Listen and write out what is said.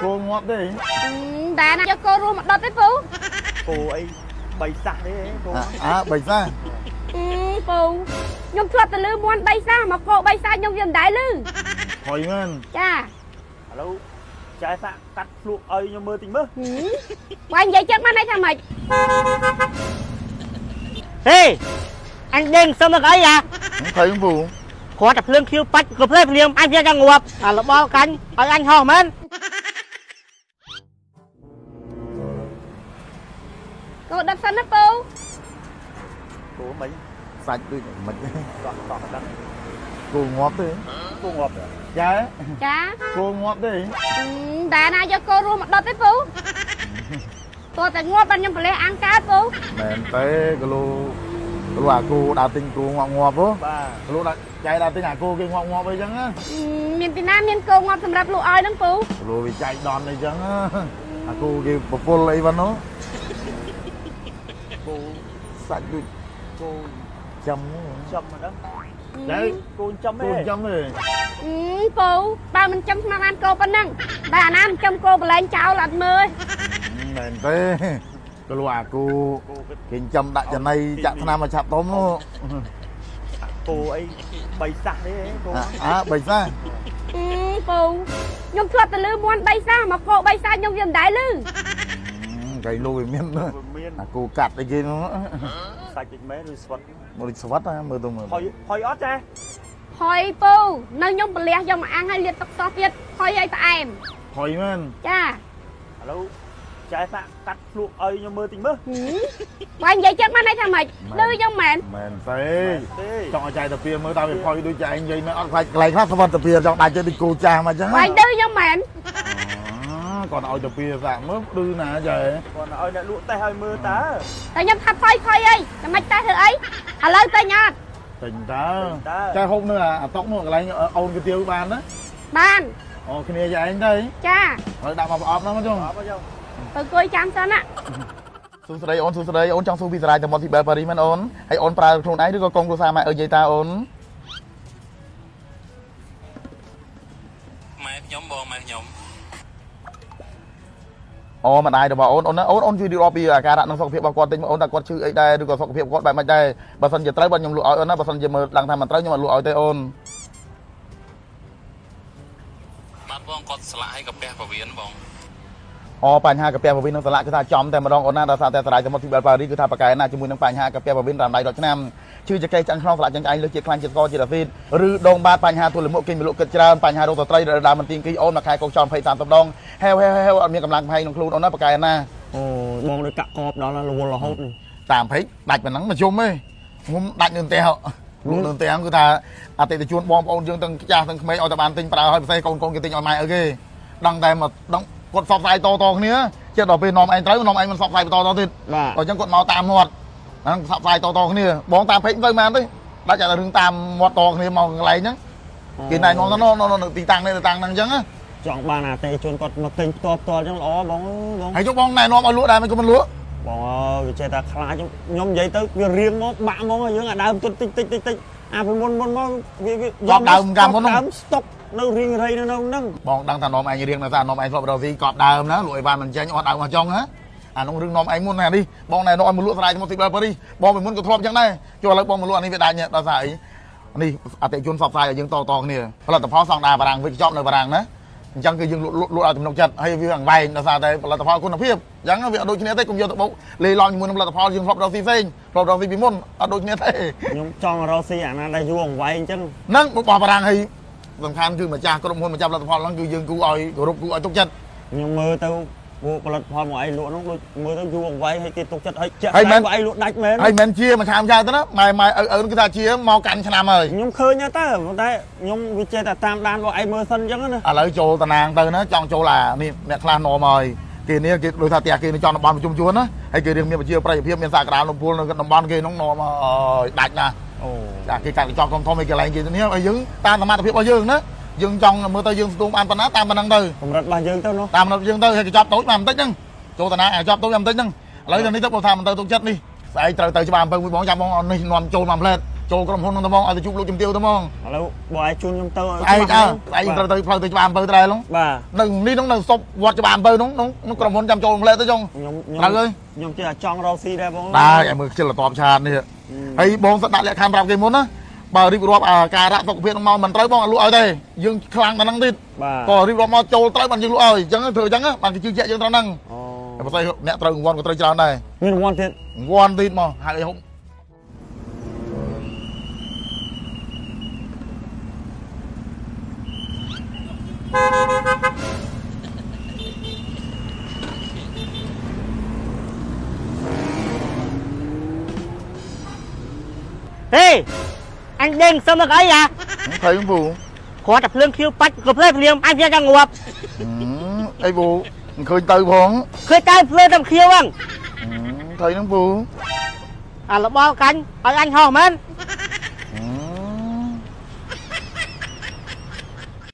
គោងាប់ទេ តែណាយកគោរស់មកដុតទេពូ គោអីបីសះទេគោ អាបីសា ពូខ្ញុំធ្លាប់ទៅលឺមន់3សាមកគោ3សាខ្ញុំវាមិនដែលលឺ ថយមែន ចា ឥឡូវចែសាក់កាត់ភ្លក់ឲ្យខ្ញុំមើលតិចមើល បើនិយាយចឹងបានន័យថាម៉េច ហេអញដេញសុំមកអីអា ថយពូ គ្រាន់តែភ្លើងខៀវបាច់ក៏ភ្លេភ្លាមអញវាចង់ងាប់អារបល់កាញ់ឲ្យអញហោះមែន គោដុតសិនណាពូ គោមិន សាច់ដូចមិន តោះតោះដឹង គោងាប់ទេ គោងាប់ទេ ចែ ចា គោងាប់ទេ តែណាយកគោរស់មកដុតទេពូតើតែងាប់បានខ្ញុំប្រលេះអាំងកើតពូ មែនទេគីឡូគីឡូអាគោដើរទិញគោងាប់ងាប់ហ៎ បាទ គីឡូដាក់ចែដើរទិញអាគោគេងាប់ងាប់អីចឹងណា មានពីណាមានគោងាប់សម្រាប់លក់ឲ្យហ្នឹងពូ គីឡូវាចែកដនអីចឹងអាគោគេប្រពន្ធអីវ៉ាន់នោះ គោ សាច់ដូច គោ ចំ ចំមកដឹង ចែ គោចំ គោ ទេ ចំទេ ពូបើមិនចំស្មានបានគោប៉ុណ្ណឹងតែអាណាមិនចំគោបលែងចោលអត់មើល មែនទេគីឡូអាគោ គោគេ គេចំដាក់ចំណីចាក់ថ្នាំមកឆាប់ធំនោះ គោអីបីសះទេគោ អាបីសា ពូខ្ញុំធ្លាប់ទៅលឺមន់3សាមកគោ3សាខ្ញុំវាមិនដែលលឺ កៃលូវាមាន វាមាន អាគោកាត់អីគេនោះ សាច់តិចមែនឬស្វិត មកដូចស្វិតណាមើលទៅមើល ផុយផុយអត់ចែ ផុយពូនៅខ្ញុំប្រលះយកមកអាំងឲ្យលាបទឹកសោះទៀតផុយឲ្យផ្អែម ផុយមែន ចា ឥឡូវចែសាក់កាត់ភ្លក់ឲ្យខ្ញុំមើលតិចមើល បើនិយាយចឹងបានន័យថាម៉េចលឺចឹងមែន មែនទេ ទេ ចង់ឲ្យចែកតាពីមើលតើវាផុយដូចចែកនិយាយមែនអត់ខ្លាចកន្លែងខ្លះស្វិតតាពីចង់ដាច់ទៅដូចគោចាស់មកចឹង បើឌឺចឹងមែន គាត់ឲ្យតាពីសាក់មើលឌឺណាចែ គាត់ឲ្យអ្នកលក់តេះឲ្យមើលតើ តែខ្ញុំថាផុយផុយអីតែមិនតេះធ្វើអីឥឡូវទៅញ៉ាត់ ទិញតើចែហូបនៅអាតុកនោះកន្លែងអូនកាទៀវបានណា បាន អូគ្នាចែឯងទៅ ចា ហើយដាក់មកប្រអប់ហ្នឹងមកចុង អត់មកចុង ទៅអង្គុយចាំសិនណា សួស្តីអូនសួស្តីអូនចង់សួរពីសារាយតំបន់ទីបែលប៉ារីមែនអូនហើយអូនប្រើខ្លួនឯងឬក៏កងគ្រួសារម៉ែអើយយាយតាអូន ម៉ែខ្ញុំបងម៉ែខ្ញុំ អូម្ដាយរបស់អូនអូនណាអូនអូនជួយរៀបរាប់ពីអាការៈនិងសុខភាពរបស់គាត់តិចមកអូនតើគាត់ឈឺអីដែរឬក៏សុខភាពគាត់បែបម៉េចដែរបើសិនជាត្រូវបាទខ្ញុំលក់ឲ្យអូនណាបើសិនជាមើលដឹងថាមិនត្រូវខ្ញុំអត់លក់ឲ្យទេអូន បាទបងគាត់ស្លាក់ឲ្យកាពះពវៀនបង អូបញ្ហាកាពះពវិននិងសាឡាក់គឺថាចំតែម្ដងអូនណាដោយសារតែសារាយសមុទ្រទីបែលប៉ារីគឺថាប្រកែណាជាមួយនឹងបញ្ហាកាពះពវិនតាមដៃដល់ឆ្នាំឈឺចកេះឆ្អឹងខ្នងស្លាក់ចឹងឯងលើសជាខ្លាញ់ជាស្ករជាអាស៊ីតឬដងបាតបញ្ហាទល់លាមកគេងមលក់គិតច្រើនបញ្ហារោគស្ត្រីរដើមមិនទៀងគីអូនមួយខែកោកចោល20 30ដងហេវហេវហេវអត់មានកម្លាំងផែក្នុងខ្លួនអូនណាប្រកែណា អូបងដូចកាក់កបដល់រវល់រហូតនេះ តាមភេកដាច់ប៉ុណ្ណឹងមកជុំទេងុំដាច់នៅផ្ទះលក់នៅផ្ទះគឺថាអតិថិជនបងប្អូនយើងទាំងចាស់ទាំងក្មេងឲ្យតែបានទិញប្រើឲ្យពិសេសកូនកូនគេទិញឲ្យម៉ែឪគេដឹងតែមកដឹងគាត់សបផ្សាយតតគ្នាចេះដល់ពេលនាំឯងត្រូវនាំឯងមិនសបផ្សាយបន្តតទៀត បាទ ដល់អញ្ចឹងគាត់មកតាមមាត់ហ្នឹងសបផ្សាយតតគ្នាបងតាមភេកមិនទៅបានទេដាច់តែរឿងតាមមាត់តគ្នាមកកន្លែងហ្នឹងគេណែនាំទៅនៅទីតាំងនេះទីតាំងហ្នឹងអញ្ចឹង ចង់បានអាទេជនគាត់មកទិញផ្ទាល់ផ្ទាល់អញ្ចឹងល្អបងអើយបង ហើយចុះបងណែនាំឲ្យលក់ដែរមិនក៏មិនលក់ បងអើយវាចេះតែខ្លាចខ្ញុំនិយាយទៅវារៀងមកបាក់មកយើងអាដើមទុនតិចតិចតិចតិចអាពីមុនមុនមកវាវា ដើមកាលមុន ដើមស្តុកនៅរៀងរៃនៅហ្នឹង បងដឹងថានាំឯងរៀងនៅថានាំឯងធ្លាប់រកស៊ីកប់ដើមណាលក់អីបានមិនចេញអត់ដើមអត់ចុងហ៎អានោះរឿងនាំឯងមុនណានេះបងណែនាំឲ្យមកលក់ស្រែមកទីបែបប៉ារីសបងពីមុនក៏ធ្លាប់អញ្ចឹងដែរចុះឥឡូវបងមកលក់អានេះវាដាច់ដល់ស្អីនេះអតិជនសបផ្សាយឲ្យយើងតតគ្នាផលិតផលសង់ដាបារាំងវិកចប់នៅបារាំងណាអញ្ចឹងគឺយើងលក់លក់ឲ្យទំនុកចិត្តហើយវាអង្វែងដោយសារតែផលិតផលគុណភាពអញ្ចឹងវាអត់ដូចគ្នាទេកុំយកទៅបុកលេឡំជាមួយនឹងផលិតផលយើងធ្លាប់រកស៊ីផ្សេងធ្លាប់រកស៊ីពីមុនអត់ដូចគ្នាទេ ខ្ញុំចង់រកស៊ីអាណាដែលយូរអង្វែងអញ្ចឹង ហ្នឹងរបស់បារាំងហើយសំខាន់គឺម្ចាស់ក្រុមហ៊ុនម្ចាស់ផលិតផលហ្នឹងគឺយើងគូឲ្យគោរពគូឲ្យទុកចិត្ត ខ្ញុំមើលទៅពួកផលិតផលមកឯងលក់ហ្នឹងដូចមើលទៅយូរអង្វែងហើយគេទុកចិត្តហើយជាក់ ហើយមែន ស្ដែងពួកឯងលក់ដាច់មែន ហើយមិនជាមួយឆាមឆាទៅណាម៉ែម៉ែឪឪគឺថាជាមកកាន់ឆ្នាំហើយ ខ្ញុំឃើញដែរតើប៉ុន្តែខ្ញុំវាចេះតែតាមដានរបស់ឯងមើលសិនអញ្ចឹងណា ឥឡូវចូលតាណាងទៅណាចង់ចូលអានេះអ្នកខ្លះនាំហើយគេនេះគេដូចថាផ្ទះគេនៅចំតំបន់ប្រជុំជួនណាហើយគេរៀងមានប្រជាប្រិយភាពមានសាកដាលនំពួលនៅតំបន់គេនោះនាំហើយដាច់ណាស់ អូ ចាគេកាត់កញ្ចប់ធំធំឯកន្លែងគេនេះឲ្យយើងតាមសមត្ថភាពរបស់យើងណាយើងចង់មើលទៅយើងស្ទូងបានប៉ុណ្ណាតាមប៉ុណ្ណឹងទៅ កម្រិតរបស់យើងទៅនោះ តាមរបស់យើងទៅហើយកញ្ចប់តូចបានបន្តិចហ្នឹងចូលតាណាកញ្ចប់តូចបានបន្តិចហ្នឹងឥឡូវទៅនេះទៅបើថាមិនទៅទុកចិត្តនេះស្អែកត្រូវទៅច្បារអំពើមួយបងចាំបងនេះនាំចូលមកផ្លែត ចូលក្រុមហ៊ុនហ្នឹងទៅហ្មងឲ្យទៅជួបលោកជំទាវទៅហ្មង ឥឡូវបងឯងជូនខ្ញុំទៅ ស្អែកអើស្អែកត្រូវទៅផ្លូវទៅច្បារអំពៅត្រែឡង បាទ នៅនេះហ្នឹងនៅសុបវត្តច្បារអំពៅហ្នឹងក្នុងក្រុមហ៊ុនចាំចូលផ្លែទៅចុង ខ្ញុំ ត្រូវហើយ ខ្ញុំចេះតែចង់រកស៊ីដែរបង ដែរឲ្យមើលខ្ជិលតបឆាតនេះហើយបងស្ដាក់លក្ខខណ្ឌប្រាប់គេមុនណាបើរៀបរាប់អាការៈសុខភាពហ្នឹងមកមិនត្រូវបងអត់លក់ឲ្យទេយើងខ្លាំងដល់ហ្នឹងទៀត បាទ ក៏រៀបរាប់មកចូលត្រូវបានយើងលក់ឲ្យអញ្ចឹងធ្វើអញ្ចឹងបានគេជឿជាក់យើងត្រង់ហ្នឹង អូ តែបើស្អីអ្នកត្រូវរង្វាន់ក៏ត្រូវច្រើនដែរ មានរង្វាន់ទៀត រង្វាន់ទៀតមកហៅអីហុក ហេអញដេញសុំមកអីអា thấy không phụ គ្រាន់តែភ្លើងខៀវបាច់ក៏ភ្លើងភ្លាមអញវាចង់ងាប់ ấy phụ khơi tư phong ឃើញតែភ្លើងតែខៀវហ្នឹង thấy không phụ អារបល់កាញ់ឲ្យអញហោះមែន